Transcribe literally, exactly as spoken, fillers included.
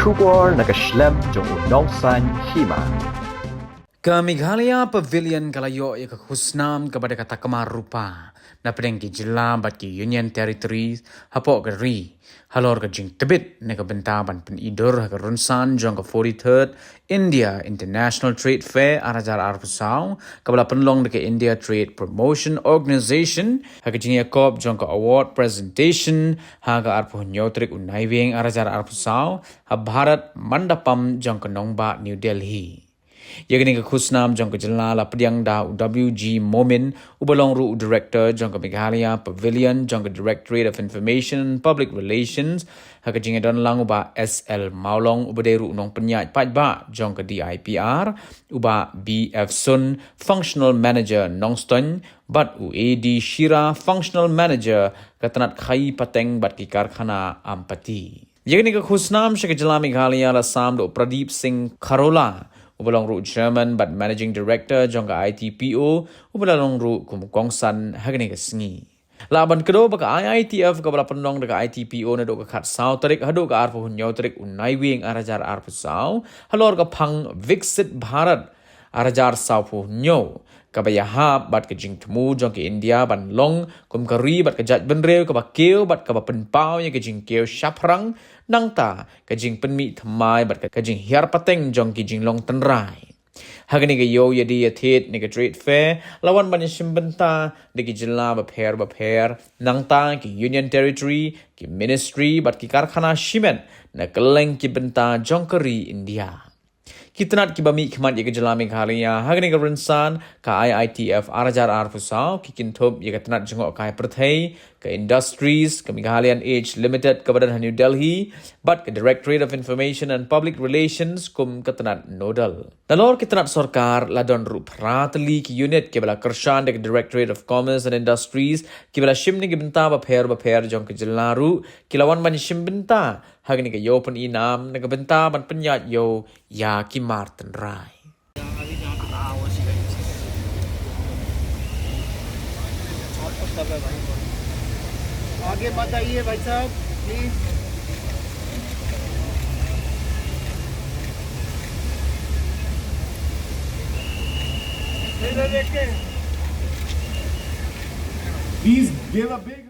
Khubor na ka shlem jong u nongsaiñ hima. Ka Meghalaya Pavilion ka la ïoh ïa ka khusnam kaba da ka takma rupa na pdeng ki jylla bad ki Union Territories hapoh ka ri halor ka jingtbit na ka bynta ban pyni dur ha ka rynsan jong ka forty-third India International Trade Fair ar hajar arphew saw, kaba la pynlong da ka India Trade Promotion Organization, ha ka jingïakop jong ka award presentation ha ka arphew hynñiew tarik u Naiwieng ar hajar arphew saw ha Bharat Mandapam jong ka nongbah New Delhi. Ïa kane ka khusnam jong ka jylla la pdiang da u W G Momin, uba long ruh u director jong ka Meghalaya Pavilion jong ka Directorate of Information and Public Relations, ha ka jingïadon lang u Bah S L Mawlong, uba dei ruh u nongpynïaid paidbah jong ka D I P R, u Bah B F Sun, Functional Manager Nongstoiñ, bad u A D Shira, Functional Manager ka tnat khaïi pateng bad ki karkhana Ampati. Ïa kane ka khusnam sha ka jylla Meghalaya la sam da u Pradip Singh Kharola, uba long ruh Chairman bad Managing Director jong ka I T P O, uba la long ruh kum u kongsan ha kane ka sngi. Lah ban kdew ba ka I I T F kaba la pynlong da ka I T P O naduh ka khatsaw tarik haduh ka arphew hynñiew tarik u Naiwieng ar hajar arphew saw, halor ka phang Viksit Bharat ar hajar sawphew hynñiew, kaba ïahap bad ka jingthmu jong ka India ban long kum ka ri bad ka jaitbynriew kaba kiew bad kaba pynpaw ïa ka jingkiew shaphrang, nangta ka jingpynmih thymmai bad ka, ka jinghiar pateng jong ki jinglong tynrai. Ha kane ka ïew ïadie ïathied ne ka trade fair, la wan ban ïashim bynta da ki jylla bapher bapher, nangta ki Union Territory, ki Ministry bad ki karkhana shimet na kylleng ki bynta jong ka ri India. Ki tnat kiba mihkhmat ïa ka jylla Meghalaya ha kane ka rynsan ka I I T F ar hajar arphew saw ki kynthup ïa ka tnat jngohkai pyrthei, ka Industries, ka Meghalayan Age Limited kaba don ha New Delhi, bad ka Directorate of Information and Public Relations kum ka tnat nodal. Nalor ki tnat sorkar, la don ruh phra tylli ki unit kiba la kyrshan da ka Directorate of Commerce and Industries, kiba la shim na ki bynta bapher bapher jong ka jylla ruh, ki la wan ban shim bynta ha kane ka ïew pyni nam na ka bynta ban pynïaid ïew ïa ki mar tynrai. आगे मत आइए भाई साहब, प्लीज। इधर देख के। Please give a big